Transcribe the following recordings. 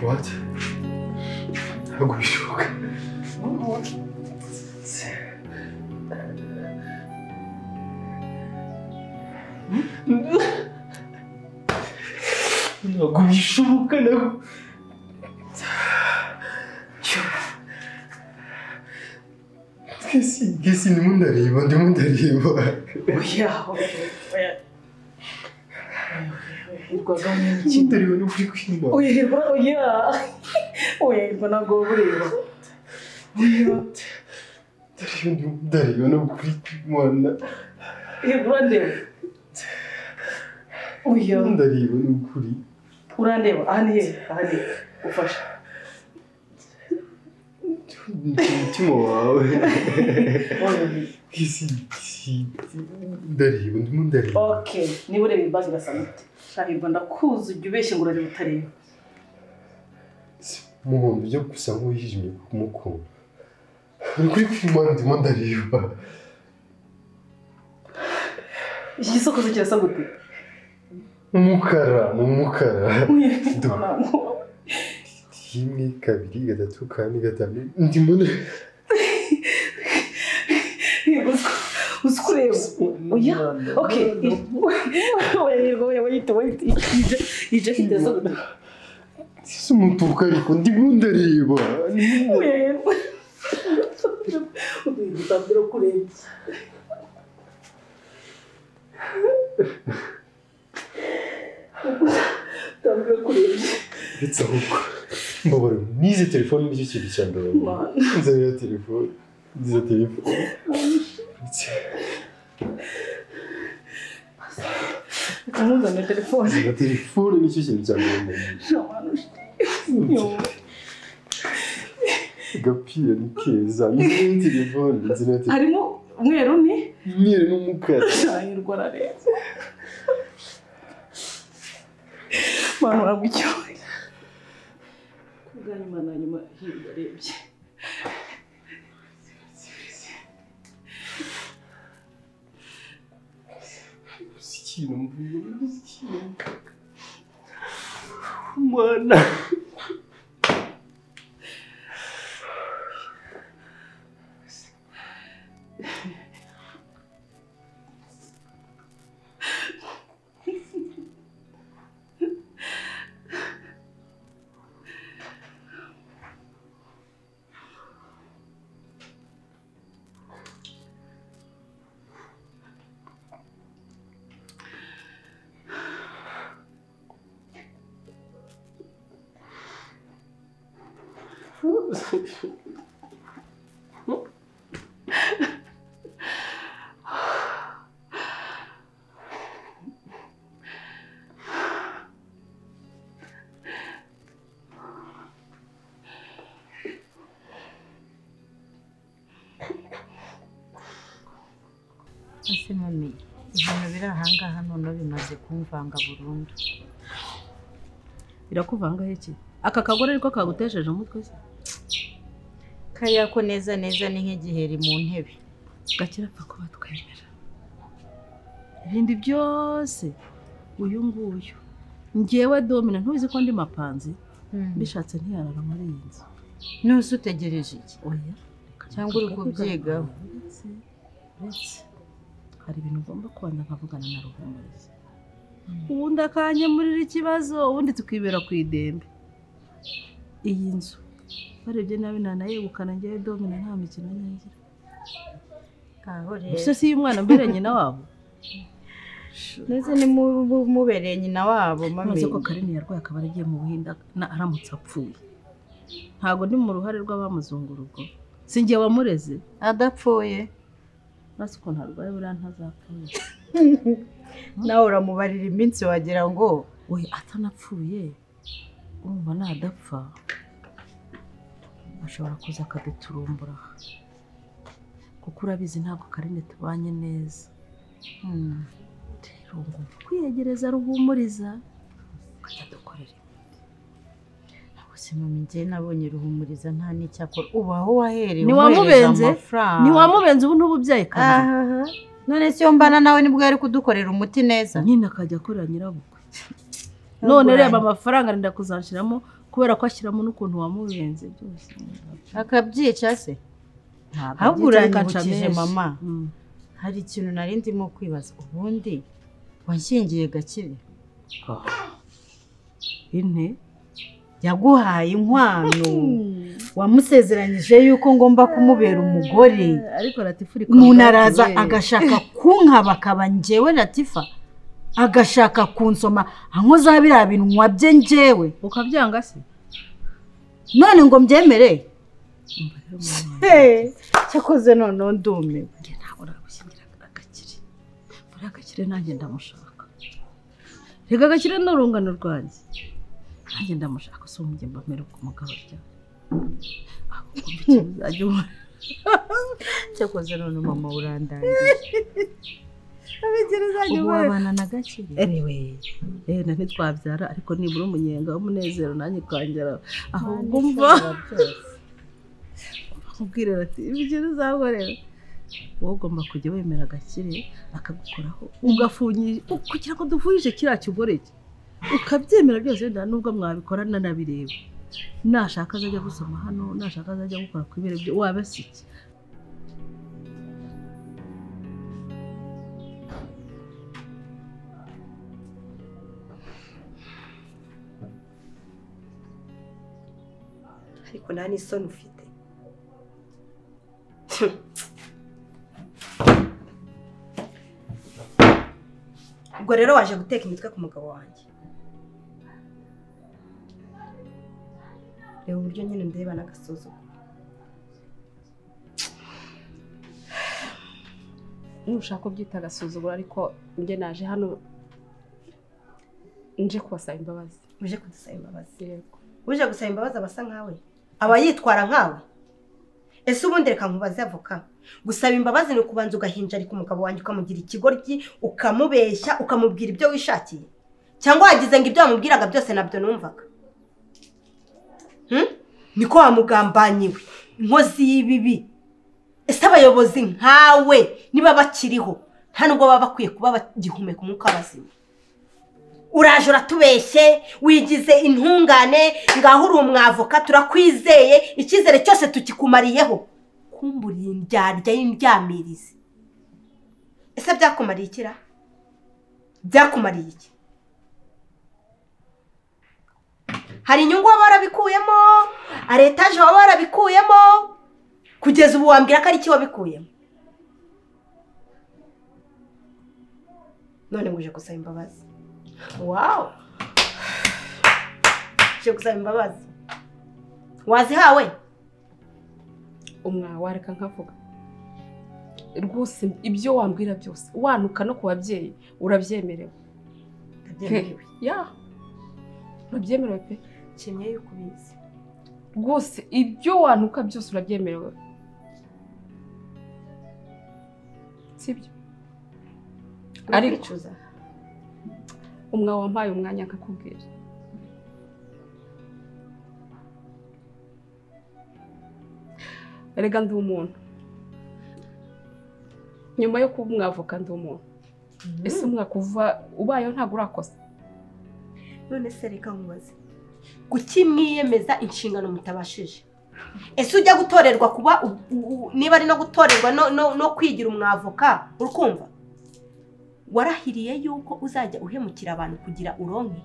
What? Ntabwo bishoboka. Ntabwo bishoboka ntabwo. Kesi ndimo ndareba ndimo. Oya oya. Ndareba n'ukuri kw'Imana. Oya oya. Oya ntabwo ureba. Oya. Ndareba n'ukuri kw'Imana. Urandeba. Oya. Ndareba n'ukuri. Urandeba aha ni he? Aha ni ufasha. Umutima wawe. Kesi ndareba ndimo ndareba. Okay, niba ureba ibaga irasa gute? Shahirwa ndakuzi ujya ubeshya ngo urareba utareba. Umuhondo ujya gusa nk'uwijimye kumukunda. Ni ukuri kw'Imana ndimo ndareba. Iki gisokozo kirasa gute? Umukara, ni umukara. 1, 2, 3, 4, 5 ndimo uzi kureba. Oya, okay. Oya, wait, wait. Iyi jacket irasa gute? Si umutuku ariko ndimo ndareba. Oya, utangira kureba. Utangira kureba. Ndetse ahubwo mbabara nize telefone nicyo kintu cya mbere. Nzanira telefone, nziza telefone. Nzanira telefone. Nzanira telefone nicyo kintu cya mbere. Agapira ni keza, nzanira telefone, nzanira telefone. Harimo umweru ni? Umweru n'umukara. Shahirwa ararenze. Mwana urabwa icyo. Kubwa nyuma na nyuma hirwa arebye. Mwana. Ese mami, ibintu biri ahangaha none bimaze kumvanga burundu. Birakuvanga iki? Aka kagore niko kagutesheje umutwe se? Kariya ko neza neza ni nk'igiheri mu ntebe. Gakira apfa kuba twemera. Ibindi byose uyu nguyu. Njyewe Domina ntuzi ko ndi mapanzi. Mbishatse ntiyarara muri iyi nzu. Nuse utegereje iki? Oya. Cyangwa uri kubyigaho? Uretse hari ibintu ugomba kubanza nkavugana na Ruhumuriza. Ubundi akanyemurira ikibazo, ubundi tukibera ku idembe. Iyi nzu barebye nabi nanayegukana njyewe Domina nta mikino nyangira. Gusa si uyu mwana mbere nyina wabo. Neze ni mubereye nyina wabo mami. Maze ko Karine yarwaye akaba aragiye mu Buhinde aramutse apfuye. Ntago ndi mu ruhare rw'abamuzungura ubwo. Si njye wamureze. Adapfuye. Nasi ko ntarwaye buriya ntazapfuye. Nawe uramubarira iminsi wagira ngo oya atanapfuye. Urumva nadapfa ashobora kuza akaduturumbura. Kuko urabizi ntabwo Karine tubanye neza. Rero ngomba kwiyegereza Ruhumuriza akajya dukorera imiti. Ntabwo se mami njye nabonye Ruhumuriza nta n'icyakora. Ubu aho wahereye ntiwamubenze, ntiwamubenze ubu ntububyaye kabiri. None se iyo mbana nawe nibwo yari kudukorera umuti neza? Nyine akajya akorera nyirabukwe. None reba amafaranga arenda kuzanshiramo Kubera ko ashyiramo n'ukuntu wamubenze byose. Akabyica se? Ahubwo uranyibukije mama. Hari ikintu nari ndimo kwibaza, ubundi wanshyingiye Gakire? Ine yaguhaye inkwano, wamusezeranyije yuko ngomba kumubera umugore. Ariko Latifa umuntu araza agashaka kunkaba akaba njyewe Latifa, agashaka kunsoma ankoza biriya binwa bye njyewe. Ukabyanga se? None ngo mbyemere? Cyakoze noneho ndumiwe. Ntabwo nagushyingira Gakire. Buriya Gakire nanjye ndamushaka. Reka Gakire ni urungano rwanjye. Nanjye ndamushaka, si umujye mbamere ku mugabo ryari. Ahubwo ikintu uzajya ubona. Cyakoze none mama urandangije. Ubu wabana na Gakire? Anyway, na ntitwabyara ariko nibura umunyenga w'umunezero nanjye ukangera ahubwo umva. Nkubwire ati ibyo uzankorera. Wowe ugomba kujya wemera Gakire akagukoraho ugafunyira kugira ngo duvuye kiriya kigore cye. Ukabyemera byose wenda nubwo mwabikora nanabireba. Nashaka azajya gusoma hano, nashaka azajya gukora ku ibere byo waba se iki? Ariko nta n'isoni ufite. Ubwo rero waje guteka imitwe ku mugabo wanjye. Reba uburyo nyine ndeba n'agasuzuguro. Nushaka kubyita agasuzuguro ariko njye naje hano nje kubasaba imbabazi. Uje kudusaba imbabazi? Yego. Uje gusaba imbabazi abasa nkawe? Aba yitwara nkawe? Ese ubundi reka nkubaze avoka. Gusaba imbabazi ni ukubanza ugahinjarika umugabo wanjye ukamugira ikigoryi, ukamubeshya, ukamubwira ibyo wishakiye. Cyangwa wagize ngo ibyo wamubwiraga byose nabyo numvaga. Niko wamugambanyiwe, inkozi y'ibibi. Ese abayobozi nkawe niba bakiriho nta nubwo baba bakwiye kuba bagihumeka umwuka w'abazima. Uraje uratubeshye, wigize intungane, ngaho uri umwavoka turakwizeye, icyizere cyose tukikumariyeho. Kumburiye indyarya y'indyamirizi. Ese byakumariye ikira? Byakumariye iki? Hari inyungu waba warabikuyemo? Hari etaje waba warabikuyemo? Kugeza ubu wambwira ko ari iki wabikuyemo? None ngo uje gusaba imbabazi. Wow! Uje gusaba imbabazi. Wazihawe? Umwa wareka nkavuga. Rwose ibyo wambwira byose, wanuka no ku babyeyi urabyemerewe. Ndabyemerewe. Ya. Urabyemerewe pe. Nshimye yuko ubizi. Rwose ibyo wanuka byose urabyemerewe. Sibyo? Ariko umwa wampaye umwanya nkakubwira. Erega ndi umuntu. Nyuma yo kuba umwavoka ndi umuntu. Ese umwaka ubayeho ntabwo urakosa. None se reka nkubaze. Kuki mwiyemeza inshingano mutabashije? Ese ujya gutorerwa kuba niba ari no gutorerwa no kwigira umwavoka, urukumva? Warahiriye yuko uzajya uhemukira abantu kugira uronke?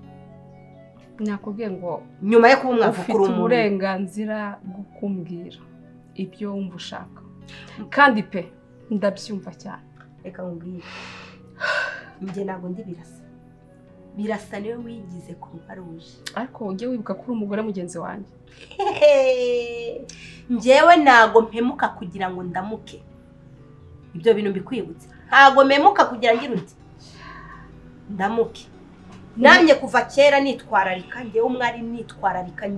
Nakubwiye ngo nyuma yo kuba umwavoka uri ufite uburenganzira bwo kumbwira ibyo wumva ushaka. Kandi pe ndabyumva cyane. Reka nkubwire. Njye ntabwo ndi Birasa. Birasa niwe wigize ku ruparuje. Ariko ujye wibuka ko uri umugore mugenzi wanjye. Njyewe ntago mpemuka kugira ngo ndamuke. Ibyo bintu mbikwibutse. Ntago mpemuka kugira ngo uti ndamuke. Namye kuva kera nitwararika, njyewe umwari nitwararika,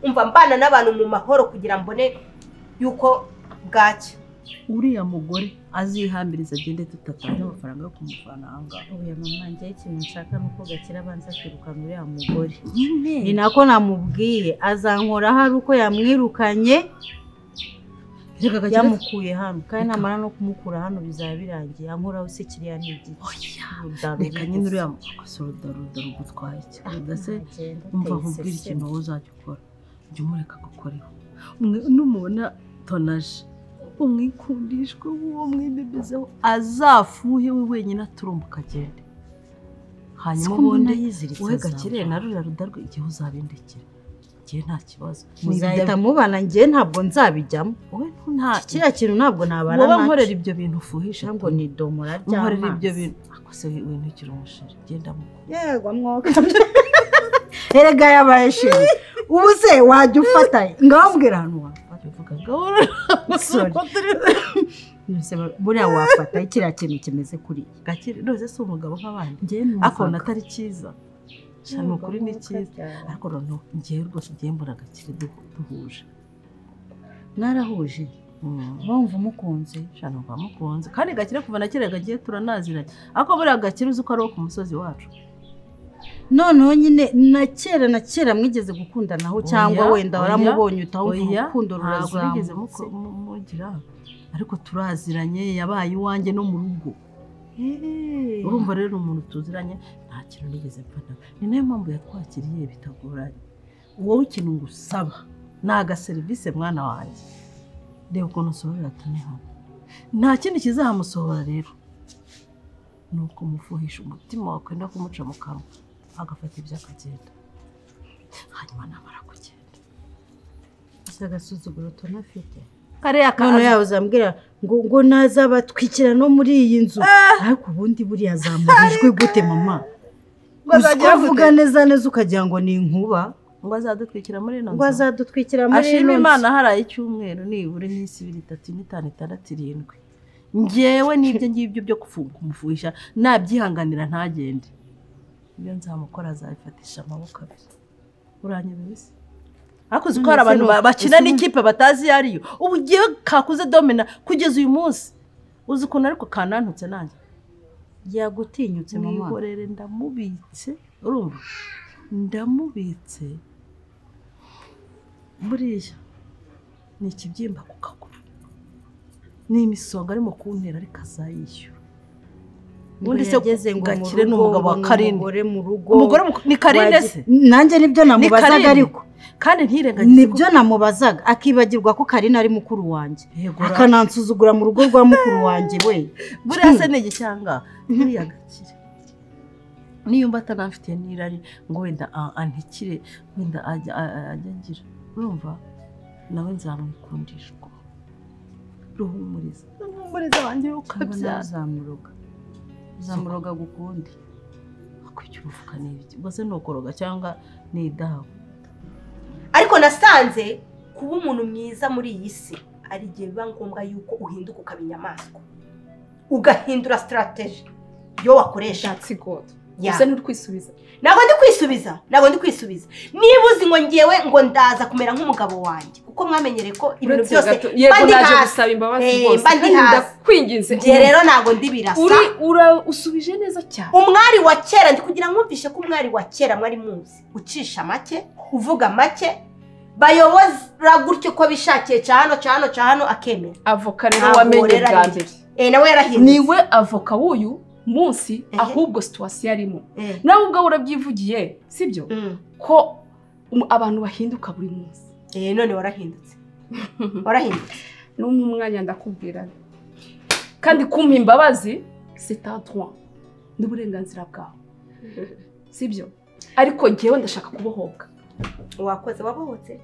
umva mbana n'abantu mu mahoro kugira mbone yuko bwacya. Uriya mugore azihambiriza agende tutatanga amafaranga yo kumuvana ahangaha. Oya mama, njye ikintu nshaka nuko Gakire abanza kwirukana uriya mugore. Ni nako namubwiye azankora hari uko yamwirukanye. Yamukuye hano kandi namara no kumukura hano bizaba birangiye. Ankoraho se kiriya ni igiki? Reka nyine uriya mukoso rugutwaye iki? Udase umva nkubwira ikintu wowe uzajya ukora. Jya umureka gukoreho. Numubona tonaje umwikundishwe uwo mwibebezeho azafuhe we wenyine aturumbuka agende. Hanyuma ubundi wowe Gakire na ruriya rudarwe igihe uzabindekera. Njye nta kibazo. Muzahita mubana, njye ntabwo nzabijyamo. Wowe nta kiriya kintu ntabwo nabana. Wowe nkorera ibyo bintu ufuhisha ngo ni domora ry'amazi. Nkorera ibyo bintu. Ako se we ntukiri umusheri. Genda mukuru. Yego mwoka. Erega yabaye sheri. Ubu se wajya ufata ngaho mbwira ahantu wafata. Uvuga gahoro. Buriya wafata kiriya kintu kimeze kuriya. Gakire none se umugabo nk'abandi. Akona atari cyiza. Shano kuri ni cyiza. Ariko noneho ngiye rwose ngiye mbona Gakire duhuje. Narahuje. Bumva umukunze. Shano mva mukunze. Kandi Gakire kuva na kera gagiye turanaziranye. Ariko buriya Gakire uzi ko ari wo ku musozi wacu. Noneho nyine na kera mwigeze gukundanaho cyangwa wenda waramubonye utawumva urukundo rurazamutse. Mugira ariko turaziranye yabaye iwanjye no mu rugo. Urumva rero umuntu tuziranye nta kintu nigeze mfata. Ni nayo mpamvu yatwakiriye bitagoranye. Wowe ikintu ngusaba ni agaserivisi mwana wanjye. Reba ukuntu usohorera Toni hano. Nta kindi kizahamusohora rero ni ukumufuhisha umutima wakwenda kumuca mu kanwa agafata ibyo akagenda. Hanyuma namara kugenda gusa agasuzuguro Toni afite kariya none yawe uzambwira ngo nazabatwikira no muri iyi nzu. Ariko ubundi buriya azamurijwe gute mama? Uvuga neza neza ukagira ngo ni inkuba. Ngo azadutwikira muri ino nzu. Ngo azadutwikira muri ino nzu. Ashima Imana haraye icyumweru nibura iminsi 2 3 4 5 6 7. Njyewe n'ibyo ngibyo byo kumufuhisha nabyihanganira ntagende. Ibyo nzamukora azabifatisha amaboko abiri. Uranyebe se? Ariko uzi ko hari abantu bakina n'ikipe batazi iyo ariyo. Ubu ugiye kakuze domina kugeza uyu munsi. Uzi ukuntu ariko kanantutse nanjye. Yagutinyutse mama. Mwihorere ndamubitse. Urumva? Ndamubitse. Buriya ni ikibyimba ku kaguru. Ni imisonga arimo kuntera ariko azayishyura. Ubundi se Gakire ni umugabo wa Karine. Umugore ni Karine se? Nanjye nibyo namubazaga ariko. Kandi ntirengagize nibyo namubazaga akibagirwa ko Karine ari mukuru wanjye. Akanansuzugura mu rugo rwa mukuru wanjye we. Buriya se ni igicyanga buriya Gakire. Niyumva atanamfitiye n'irari ngo wenda antikire wenda ajya agira. Urumva nawe nzamwikundishwa. Ruhumuriza. Ruhumuriza wanjye ukabyara. Uzamuroga. Uzamuroga gukundi. Akujya urufuka n'ibiki. Ubwo se nukoroga cyangwa ni idahabu. Ariko nasanze kuba umuntu mwiza muri iyi si ari igihe biba ngombwa yuko uhinduka ukaba inyamaswa. Ugahindura strategy yo wakoresha. That's God. Ese nturkwisubiza? Ntabwo ndi kwisubiza, ntabwo ndi kwisubiza. Niba uzi ngo ngewe ngo ndaza kumera nk'umugabo wanjye kuko mwamenyereye ko ibintu byose yego naje gusaba imbabazi rwose. Ndakwinginze. Ngiye rero ntabwo ndi birasa. Uri usubije neza cyane. Umwari wa kera ndi kugira nkumvishe ko umwari wa kera mwari muzi. Ucisha make, uvuga make, bayobora gutyo ko bishakiye cyano cyano cyano akemera. Avoka rero wamenye bwa mbere. Nawe yarahindutse. Niwe avoka w'uyu munsi ahubwo situation arimo. Nawe ubwo urabyivugiye sibyo ko abantu bahinduka buri munsi. None warahindutse. Warahindutse. N'umwanya ndakubwira. Kandi kumpa imbabazi c'est un droit. N'uburenganzira bwawe. Sibyo? Ariko ngewe ndashaka kubohoka. Wakoze wabohotse?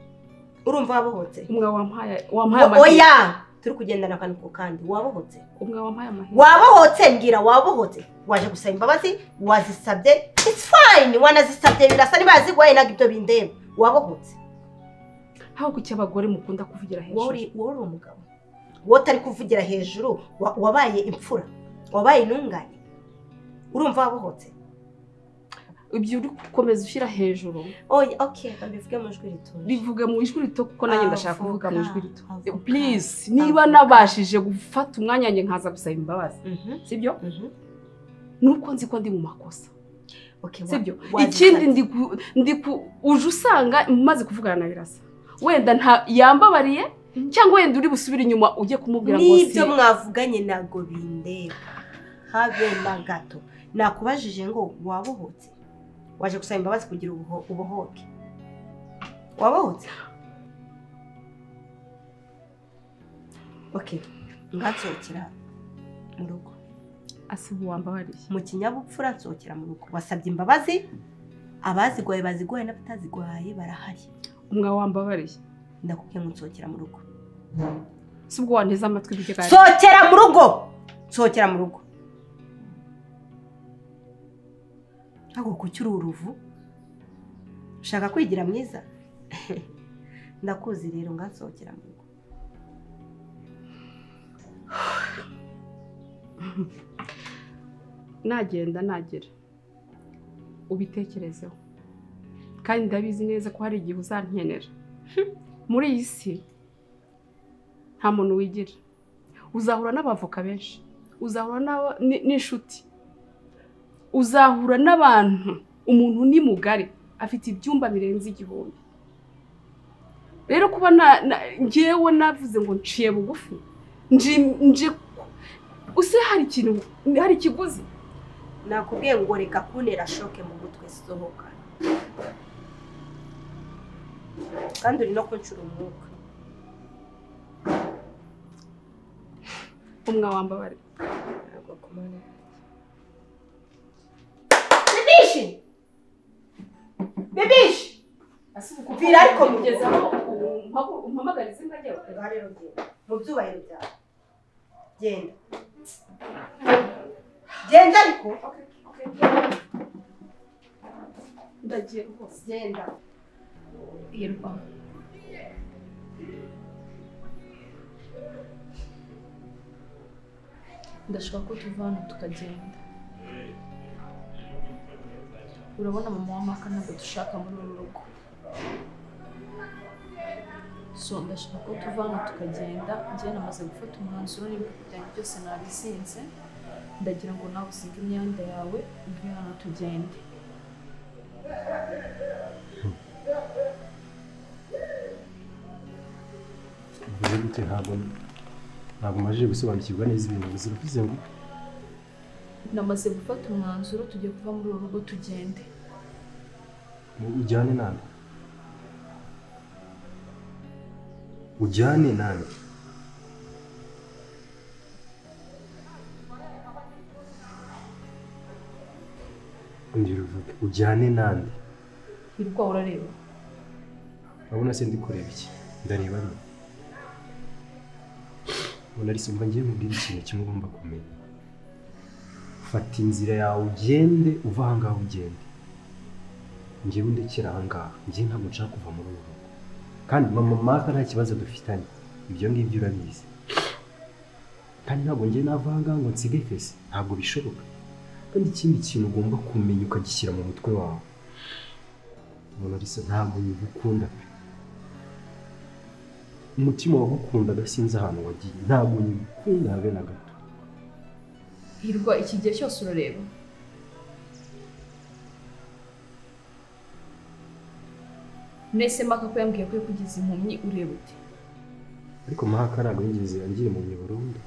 Urumva wabohotse? Umwe wampaye amahirwe. Oya! Turi kugendana akantu ku kandi wabohotse. Umwe wampaye amahirwe. Wabohotse mbwira wabohotse. Waje gusaba imbabazi wazisabye it's fine wanazisabye birasa niba yaziguhaye ntabwo ibyo bindeba. Wabohotse. Aho kuki abagore mukunda kuvugira hejuru? Wowe uri umugabo. Wowe utari kuvugira hejuru wabaye imfura. Wabaye intungane. Urumva wabohotse. Ibyo uri gukomeza ushyira hejuru. Oya okay mbivuge mu ijwi rito. Bivuge mu ijwi rito kuko nanjye ndashaka kuvuga mu ijwi rito. Please niba nabashije gufata umwanya njye nkaza gusaba imbabazi. Sibyo? Nuko nzi ko ndi mu makosa. Okay, sibyo? Ikindi ndi uje usanga maze kuvugana na Birasa. Wenda nta yambabariye Cyangwa wenda uri busubire inyuma ujye kumubwira ngo si n'ibyo mwavuganye ntabwo bindeba habe na gato. Nakubajije ngo wabohotse, waje gusaba imbabazi kugira ubohoke, wabohotse? Okay, ngatsohokera mu rugo. Asibu wambabariye mu kinyabupfura, nsohokera mu rugo. Wasabye imbabazi, abazigwaye bazigwaye n'abatazigwaye barahari. Umwa wambabariye, ndakubwiye ngo nsohokera mu rugo. Si ubwo wanteze amatwi bike kandi. Sohokera mu rugo, sohokera mu rugo. Ntabwo kuki uri uruvu ushaka kwigira mwiza? Ndakuzi rero, ngatsohokera mu rugo. Nagenda nagera ubitekerezeho, kandi ndabizi neza ko hari igihe uzankenera. Muri iyi si nta muntu wigira, uzahura n'abavoka benshi, uzahura n'inshuti, uzahura n'abantu. Umuntu ni mugari, afite ibyumba birenze 1000. Rero kuba ngewe navuze ngo nciye bugufi, nje use hari ikintu, hari ikiguzi. Nakubwiye ngo reka kuntera shoke mu mutwe, sohoka. Kandi uri no kunshura umwuka. Umwa wambabare. Bibishi! Bibishi! Vira ariko mugezaho umpamagarize ingajye. Rero genda mu byubahiro byawe. Genda. Genda ariko. Ndagiye rwose. Genda. Hirwa, ndashaka ko tuva hano tukagenda. Urabona mama wa Maka ntabwo dushaka muri uru rugo. So ndashaka ko tuva hano tukagenda. Njye namaze gufata umwanzuro n'ibintu byanjye byose nabizinze. Ndagira ngo nawe uzinge imyenda yawe uve hano tugende. Uvuze gute? Ntabwo majije gusobanukirwa neza ibintu uvuze ngo namaze gufata umwanzuro, tugiye kuva muri uru rugo tugende. Ujyane nande? Ujyane nande? Ongera uvuge, ujyane nande? Hirwa, urareba? Urabona se ndi kureba iki? Ndareba nde? Monalisa, umva ngiye nkubwira ikintu kimwe ugomba kumenya. Fata inzira yawe ugende, uva aha ngaha ugende. Njyewe ndekera aha ngaha, njyewe ntabwo nshaka kuva muri uru rugo. Kandi mama Maka nta kibazo dufitanye, ibyo ngibyo urabizi. Kandi ntabwo njyewe nava aha ngaha ngo nsige fesi, ntabwo bishoboka. Kandi ikindi kintu ugomba kumenya ukagishyira mu mutwe wawe, Monalisa, ntabwo ngukunda pe. Umutima wagukundaga sinzi ahantu wagiye, ntabwo ngukunda habe na gato. Hirwa, iki gihe cyose urareba? Nese Maka ko yambwiye ko yakugize impumyi, ureba ute? Ariko Maka ntabwo yigeze angira impumyi burundu.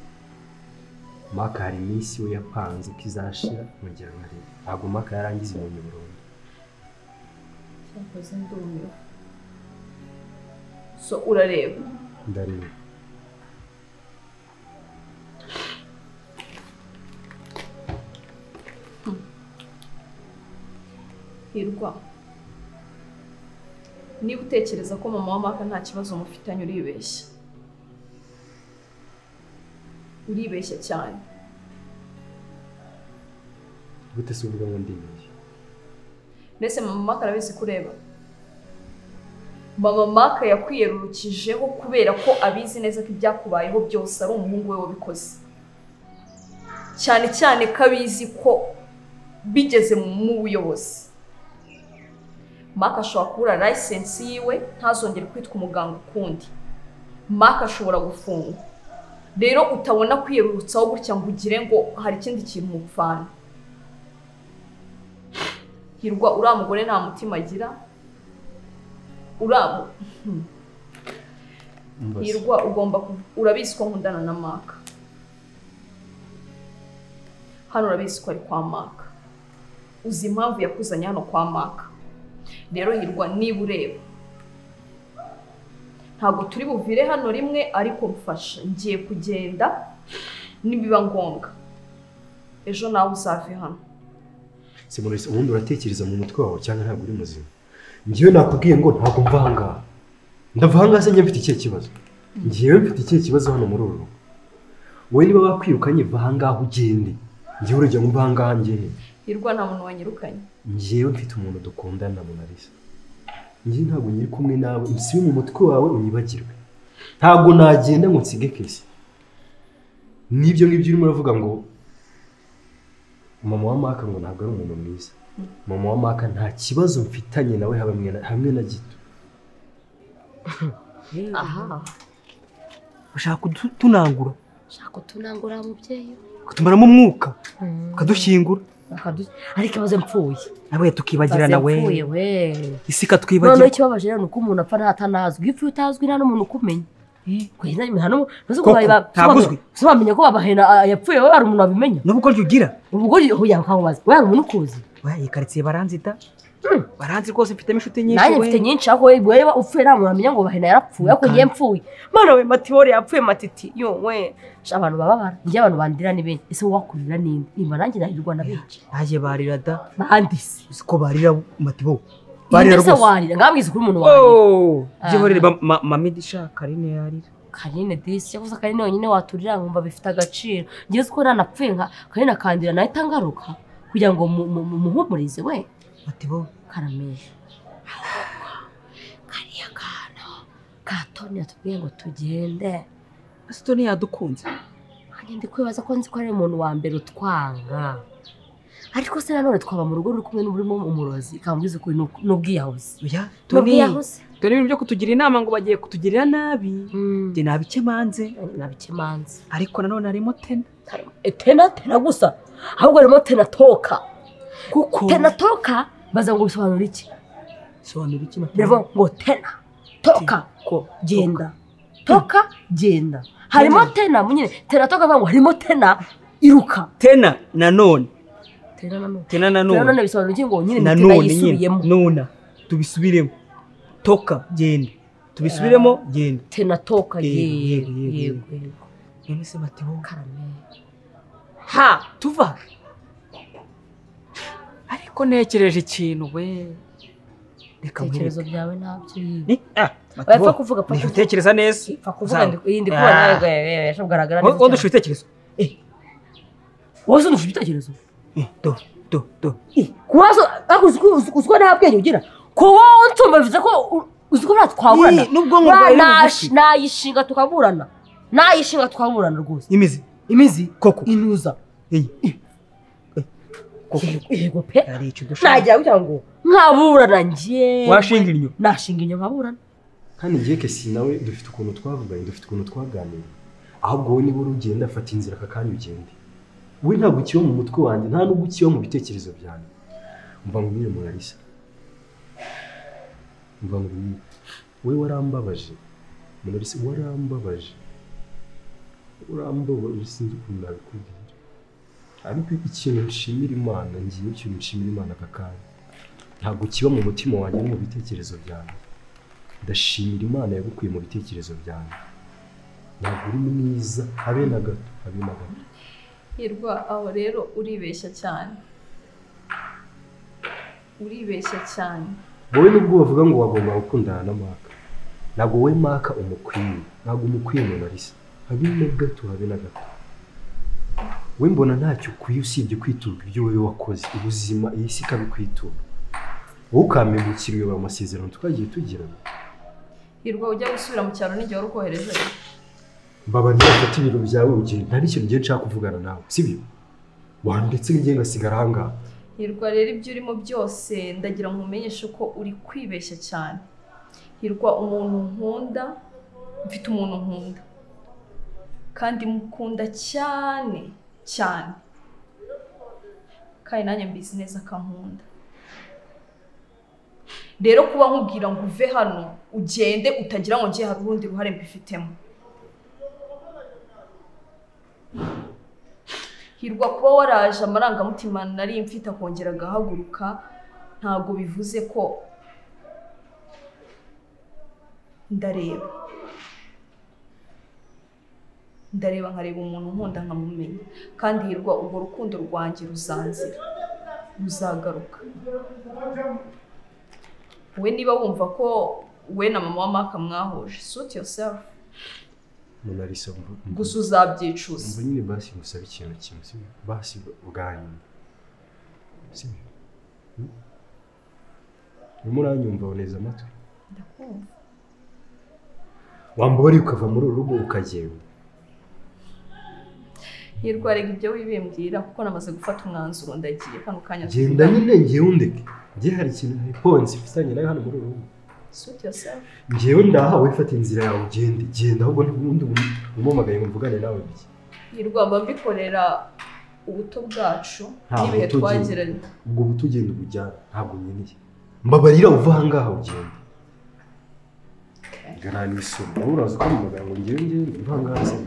Maka hari iminsi we yapanze ko izashira nkongera nkareba. Ntabwo Maka yarangiza impumyi burundu. Cyakoze ndumiwe. So urareba? Ndareba. Hirwa, niba utekereza ko mama wa Maka nta kibazo mufitanye, uribeshya. Uribeshya cyane. Gute se uvuga ngo ndibeshya? Mbese mama Maka arabizi kureba? Mama Maka yakwiyerurukijeho kubera ko abizi neza ko ibyakubayeho byose ari umuhungu we wabikoze. Cyane cyane ko abizi ko bigeze mu buyobozi. Maka ashobora kubura license yiwe, ntazongere kwitwa umuganga ukundi. Maka ashobora gufungwa. Rero utabona kwiyerurutsaho gutya ngo ugire ngo hari ikindi kintu mupfana. Hirwa, uriya mugore nta mutima agira. Hirwa ugomba urabizi ko nkundana na Maka. Hano urabizi ko ari kwa Maka. Uzi impamvu yakuzanye hano kwa Maka. Rero Hirwa niba ureba ntabwo turi buvire hano rimwe, ariko mfasha ngiye kugenda nibiba ngombwa ejo nawe uzave hano. Se Monalisa, ubundi uratekereza mu mutwe wawe cyangwa ntabwo uri muzima? Ngiye nakubwiye ngo ntabwo mva aha ngaha. Ndava aha ngaha se njye mfite ikihe kibazo? Ngiye mfite ikihe kibazo hano muri uru rugo? Wowe niba bakwirukanye va aha ngaha ugende. Ngiye urujya ngo mva aha ngaha njye. Hirwa nta muntu wanyirukanye. Ngiyewe mfite umuntu dukundana Monalisa. Ngiye ntabwo nyiri kumwe nawe, usibe mu mutwe wawe unyibagirwe. Ntabwo nagenda ngo nsige Kesi. Nibyo ngibyo urimo uravuga ngo mama wa Maka ngo ntabwo ari umuntu mwiza. Mama wa Maka nta kibazo mfitanye nawe hamwe na gito. Aha. Ushaka kutunangura? Ushaka kutunangura mubyeyi? Kutumaramo umwuka, ukadushyingura. Ariko ibaze mpfuye. Nawe tukibagirana we. Mpfuye we. Isi katwibagira. None ikibabaje rero nuko umuntu apfa ntatanazwi. Iyo upfuye utazwi nta n'umuntu ukumenya. Bamenya ko babahena yapfuye we hari umuntu wabimenya. Nubwo ugira. Ubwo yakankubaza. We hari umuntu ukuzi. We iyi quartier baranzita. Baranzi rwose mfitemo inshuti nyinshi we. Nanjye mfite nyinshi aho we upfuye nta muntu wamenya ngo bahena yarapfuye ariko ngiye mpfuye. Mana we Matibori yapfuye Matiti. Yo we. Abantu bababara. Ngiye abantu bandira ni benshi. Ese wakurira ninde? Nimba nanjye nahirwa na benshi. Naje barira da. Bandise. Uko barira Matibo. Barira rwose. Ese warira ngabwiza kuri umuntu warira. Oh, byihorere Mamidisha Karine yarira. Karine disi yavuze Karine wenyine waturira nkumva bifite agaciro. Ngiye ko nanapfuye nka Karine akandira nahita ngaruka kugira ngo muhumurize we. Matibo Karame. Kariya kana ka Tony yatubwiye ngo tugende. Ese Tony yadukunze? Nanjye ndi kwibaza ko nzi ko ari umuntu wa mbere utwanga. Ariko se nanone twaba mu rugo ruri kumwe n'urimo umurozi kambwiza ukuri n'ubwiyahuzi. Oya Tony, Tony ibintu byo kutugira inama ngo bagiye kutugirira nabi. Njye nabikemanze. Nabikemanze. Ariko nanone harimo tena. Tena tena gusa. Ahubwo harimo tena toka. Kuko tena toka baza ngo bisobanura iki? Bisobanura iki? Bivuga ngo tena toka ko genda. Toka genda. Harimo tena munyine tena toka bavuga ngo harimo tena iruka. Tena nanone. Tena nanone. Tena nanone. Tena nanone bisobanura iki ngo nyine tena yisubiyemo. Nona tubisubiremo. Toka genda. Tubisubiremo genda. Tena toka yego yego. None se Matibo Karame. Ha tuva. Ariko ntekereje ikintu we. Reka ibitekerezo byawe ntabyo. Ni Wapfa kuvuga pfa utekereza neza. Pfa kuvuga ndi kubona nawe yashoboraga neza. Wowe ndusha ibitekerezo. Wowe ndusha ibitekerezo. Do do do. Kubazo uziko nta bwenge ugira. Kuba unsumba bivuze ko uziko natwaburana. Nubwo ngo nayishinga tukaburana. Nayishinga tukaburana rwose. Imizi. Imizi koko. Inuza. Koko. Yego pe. Najya kugira ngo nkaburana ngiye. Washinga inyo. Nashinga inyo nkaburana. Kandi ngiye Kesi nawe dufite ukuntu twavuganye, dufite ukuntu twaganiriye. Ahubwo wowe niba urugenda afata inzira aka kanya ugende. We ntabwo ukiba mu mutwe wanjye, nta nubwo ukiba mu bitekerezo byanjye. Umva nkubwire Monalisa. Umva nkubwire. We warambabaje. Monalisa warambabaje. Urambabaje sinzi ukuntu nabikubwira. Ariko ikintu nshimira Imana, ngiye ikintu nshimira Imana aka kanya. Ntabwo kiba mu mutima wanjye no mu bitekerezo byanjye. Ndashimira Imana yagukuye mu bitekerezo byanjye. Ntabwo uri mwiza habe na gato, habe na gato. Hirwa aho rero uribeshya cyane. Uribeshya cyane. Wowe nubwo bavuga ngo wagomba gukundana na Maka. Ntabwo wowe Maka umukwiye, ntabwo umukwiye Monalisa. Habe na gato, habe na gato. We mbona ntacyo ukwiye usibye kwiturwa ibyo wowe wakoze, ubuzima iyi si ikabikwitura. Wowe ukampemukira uyobora amasezerano twagiye tugirana. Hirwa ujya gusubira mu cyaro n'igihe wari ukohereje. Mbabarira ufate ibintu byawe ugende, nta n'ikintu ngiye nshaka kuvugana nawe, sibyo? Wandetse ngiye ngasigara aha ngaha. Hirwa rero ibyo urimo byose ndagira ngo nkumenyeshe ko uri kwibeshya cyane. Hirwa umuntu nkunda, mfite umuntu nkunda. Kandi mukunda cyane cyane. Kandi nanjye mbizi neza akankunda. Rero kuba nkubwira ngo uve hano ugende utagira ngo ngiye hari urundi ruhare mbifitemo. Hirwa kuba waraje amarangamutima nari mfite akongera agahaguruka ntabwo bivuze ko ndareba. Ndareba nkareba umuntu nkunda nkamumenya. Kandi Hirwa urwo rukundo rwanjye ruzanzira, ruzagaruka. We niba wumva ko we na mama wa Mark mwahuje, suit yourself. Monalisa, gusa uzabyicuza. Umva nyine basi ngusabe ikintu kimwe, sibyo? Basi bwa nyuma, sibyo? Urimo uranyumva uneza amatwi? Ndakumva. Wambabariye ukava muri uru rugo ukagenda. Hirwa rega ibyo wibimbwira kuko namaze gufata umwanzuro ndagiye kano kanya. Genda nyine ngewe undeke. Ngiye hari ikintu ntiponze mfitanye nawe hano muri uru rugo. Suit yourself. Ngewe ndaha wifata inzira yawe ugende, genda ahubwo n'ubundi umumagaye ngo mvugane nawe biki. Hirwa mba mbikorera ubuto bwacu n'ibihe twagiranye. Ubwo buto ugenda ubujyana ntabwo nkeneye. Mbabarira uva aha ngaha ugende. Ngana n'isoni. Wowe uraza ukampamagara ngo ngewe ngende uva aha ngaha se.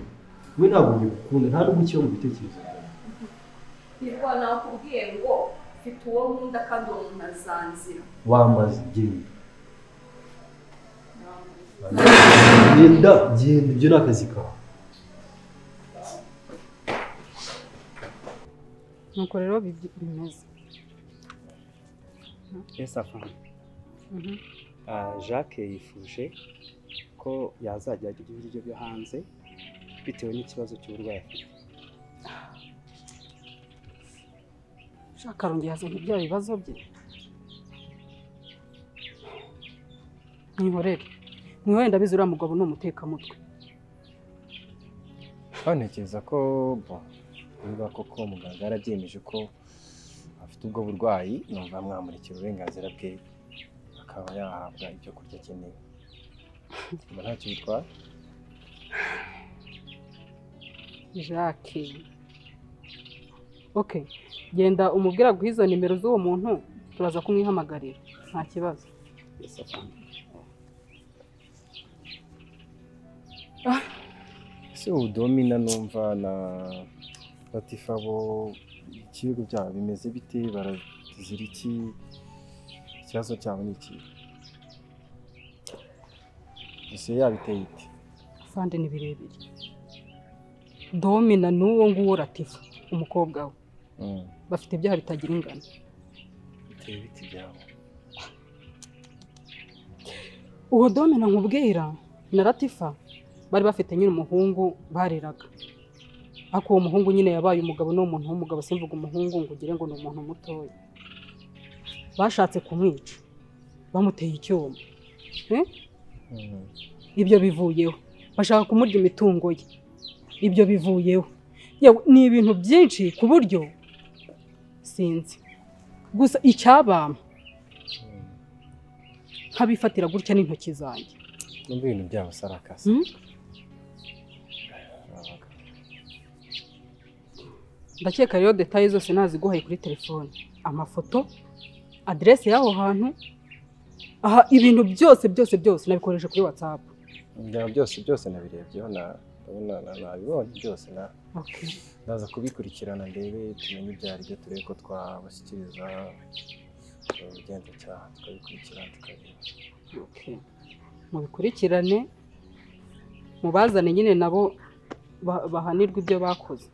We ntabwo ngikunda nta nubwo ukiba mu bitekerezo byawe. Hirwa nakubwiye ngo mfite uwo nkunda kandi uwo muntu azanzira. Wamaze genda. Genda, genda ibyo ni akazi kawe. Nuko rero bimeze. Yes, afande. Jacques yifuje ko yazajya arya ibiryo byo hanze bitewe n'ikibazo cy'uburwayi afite. Jacques arongeye azanye bya bibazo bye. Mwihorere. Mwihorere ndabizi uriya mugabo ni umutekamutwe. Ntekereza ko niba koko muganga yarabyemeje ko afite ubwo burwayi, numva mwamurikira uburenganzira bwe akaba yahabwa ibyo kurya akeneye. Ntacyo bitwara. Jacques. Okay, genda umubwira guha izo nimero z'uwo muntu turaza kumwihamagarira. Nta kibazo. Yes, afande. Ese ubu Domina numva na Latifa bo ikirego byabo bimeze bite? Barazira iki? Ikibazo cyabo ni iki? Ese yabiteye ite? Afande ni birebire. Domina n'uwo nguwo Latifa umukobwa we bafite ibyaha bitagira ingano. Biteye biti byabo? Uwo Domina nkubwira na Latifa bari bafite nyine umuhungu bareraga. Ariko uwo muhungu nyine yabaye umugabo, ni umuntu w'umugabo, simvuga umuhungu ngo ugire ngo ni umuntu mutoya. Bashatse kumwica bamuteye icyuma. Ibyo bivuyeho bashaka kumurya imitungo ye. Ibyo bivuyeho. Yewe ni ibintu byinshi ku buryo sinzi. Gusa icyabampa nkabifatira gutya n'intoki zanjye. Numva ibintu byabo sarakasa. Ndakeka rero details zose naziguhaye kuri telefone, amafoto, adresse y'aho hantu, aha ibintu byose byose byose nabikoresha kuri WhatsApp. Byose byose nabirebyeho na ndabona nabibonye byose na. Okay. Ndaza kubikurikirana ndebe tumenye ibyo ari byo, turebe ko twabashyikiriza ubugenzacyaha tukabikurikirana tukareba. Okay. Mubikurikirane mubazane nyine nabo bahanirwa ibyo bakoze.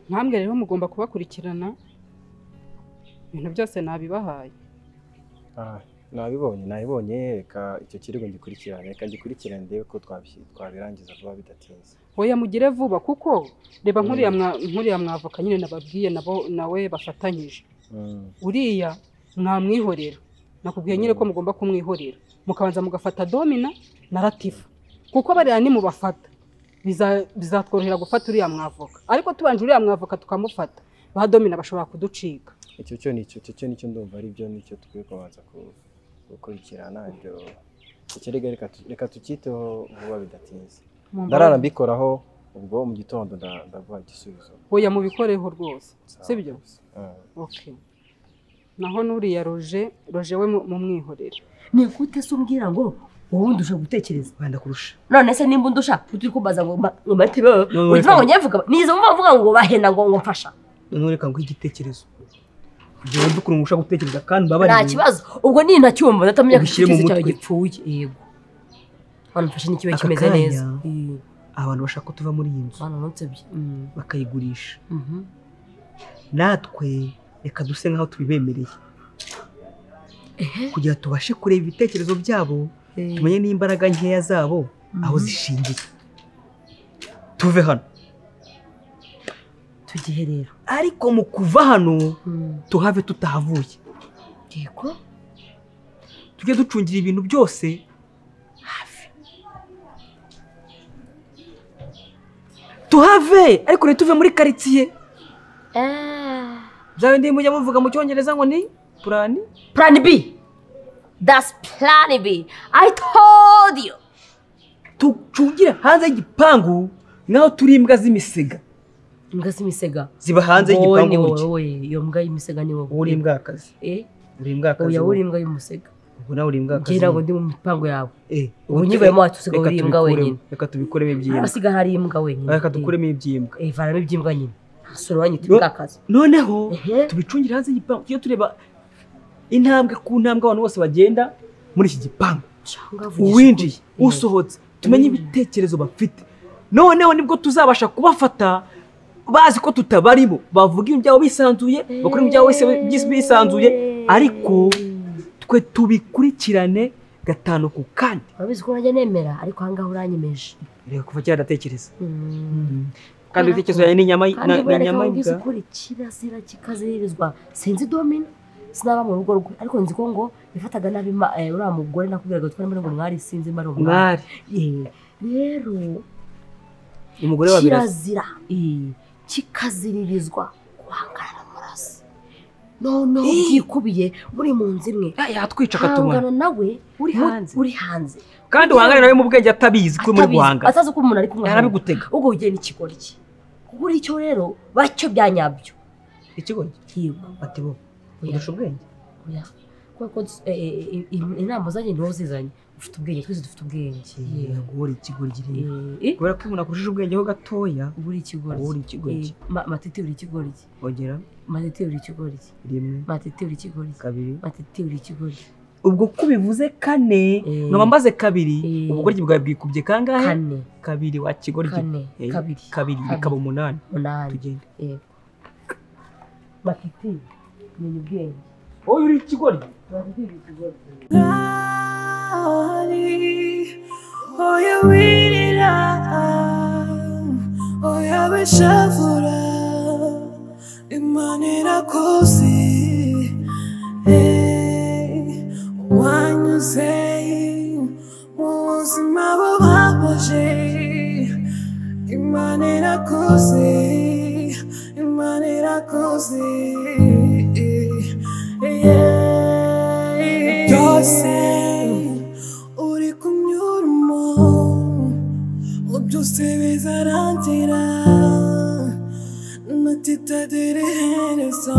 Ntambwe rero mugomba kubakurikirana, ibintu byose nabibahaye. Nabibonye, reka icyo kirego ngikurikirane, reka ngikurikirane ndebe ko twabirangiza vuba bidatinze. Oya mugire vuba kuko reba nkuriya mwavoka nyine nababwiye nabo nawe bafatanyije. Uriya mwamwihorera, nakubwiye nyine ko mugomba kumwihorera, mukabanza mugafata Domina na Latifa kuko bariya ni mubafata bizatworohera gufata uriya mwavoka. Ariko tubanje uriya mwavoka tukamufata, ba Domina bashobora kuducika. Icyo cyo nicyo nicyo ndumva ari byo, nicyo tukwiye kubanza gukurikirana ibyo ikirego. Reka tukiteho vuba bidatinze. Ndarara mbikoraho ubwo mu gitondo ndaguha igisubizo. Oya mubikoreho rwose, sibyo? Okay. Naho nuriya Roje, Roje we mumwihorere. Ni gute se umbwira ngo wowe undusha gutekereza? Wenda kurusha. None se nimba undusha uturi kumbaza ngo ngo mate uvuga ngo nyevuga nize mvuga ngo bahena ngo mfasha. None reka nguhe igitekerezo. Kugira ngo ukuntu ushaka gutekereza kandi mbabare. Nta kibazo. Ubwo ni ntacyumva ndatamenya ko igitekerezo cyawe gipfuye. Yego. Hano mfashe n'ikibe kimeze neza. Abantu bashaka ko tuva muri iyi nzu. Bakayigurisha. Natwe reka duse nkaho tubibemereye. Kugira tubashe kureba ibitekerezo byabo, tumenye n'imbaraga nkeya zabo aho zishingiye. Tuve hano. Tugihe rero. Ariko mu kuva hano tuhave tutahavuye. Yego. Tujye ducungira ibintu byose hafi. Tuhave ariko ntituve muri quartier. Bya bindi mujya muvuga mu cyongereza ngo ni plan Plan B. That's plan B. I told you. Tucungira hanze y'igipangu naho turi imbwa z'imisega. Imbwa z'imisega ziba hanze y'igipangu burya. Wowe iyo mbwa y'imisega ni wowe. Uri imbwa akazi. Uri imbwa akazi. Oya uri imbwa y'umusega. Ubwo nawe uri imbwa akazi. Ngira ngo ndi mu mipango yawe. Ubu nyivuyemo watusiga uri imbwa wenyine. Reka tubikoremo iby'imbwa. Hasiga hari imbwa wenyine. Reka dukuremo iby'imbwa. Vanamo iby'imbwa nyine. Sura wanyita imbwa akazi. Noneho tubicungira hanze y'igipangu. Iyo tureba intambwe ku ntambwe abantu bose bagenda muri iki gipangu. Uwinjiye, usohotse, tumenye ibitekerezo bafite. Noneho nibwo tuzabasha kubafata bazi ko tutabarimo, bavuga ibintu byabo bisanzuye, bakora ibintu byabo bisanzuye, ariko twe tubikurikirane gatanu ku kandi. Urabizi ko najya nemera ariko aha ngaha uranyemeje. Reka kuva kera ndatekereza. Kandi ibitekerezo yanjye ni inyama y'imbwa. Ukuri kirazira kikaziririzwa. Sinzi domino sinaba mu rugo rwe ariko nzi ko ngo yafataga nabi uriya mugore nakubwiraga twari muri ngo mwari sinzi mari umwari. Rero umugore wa kirazira kikaziririzwa guhangana na Murasi. Noneho byikubiye muri mu nzu imwe yatwica akatumara. Hangana nawe uri hanze. Uri hanze. Kandi uhangana nawe mu bwenge atabizi ko muri guhangana. Atazi ko umuntu ari kumwe. Yarabigutega. Ubwo ugiye n'ikigoryi. Kuko uri icyo rero bacyo byanyabyo. Ikigoryi? Yego. Ati bo. Udusha ubwenge? Oya. Kuko inama zanjye niwo zizanye. Ufite ubwenge, twese dufite ubwenge. Yego, uri ikigoryi rero. Kubera ko umuntu akurushije ubwenge ho gatoya, uri ikigoryi. Uri ikigoryi. Matiti uri ikigoryi. Ongera. Matiti uri ikigoryi. Rimwe. Matiti uri ikigoryi. Kabiri. Matiti uri ikigoryi. Ubwo kubivuze kane, nkaba mbaze kabiri, ubugoryi bwawe bwikubye kangahe? Kane. Kabiri wa kigoryi. Kane. Kabiri. Kabiri bikaba 8. 8. Tugende. Yego. Matiti menya ubwenge. Oya uri ikigoryi. Matiti uri ikigoryi. Oya wirira, oya wishavura, Imana irakuzi, wanyuze mu buzima bubabaje, Imana irakuzi, Imana irakuzi, byose uri kunyuramo, byose bizarangira, natitagira iherezo.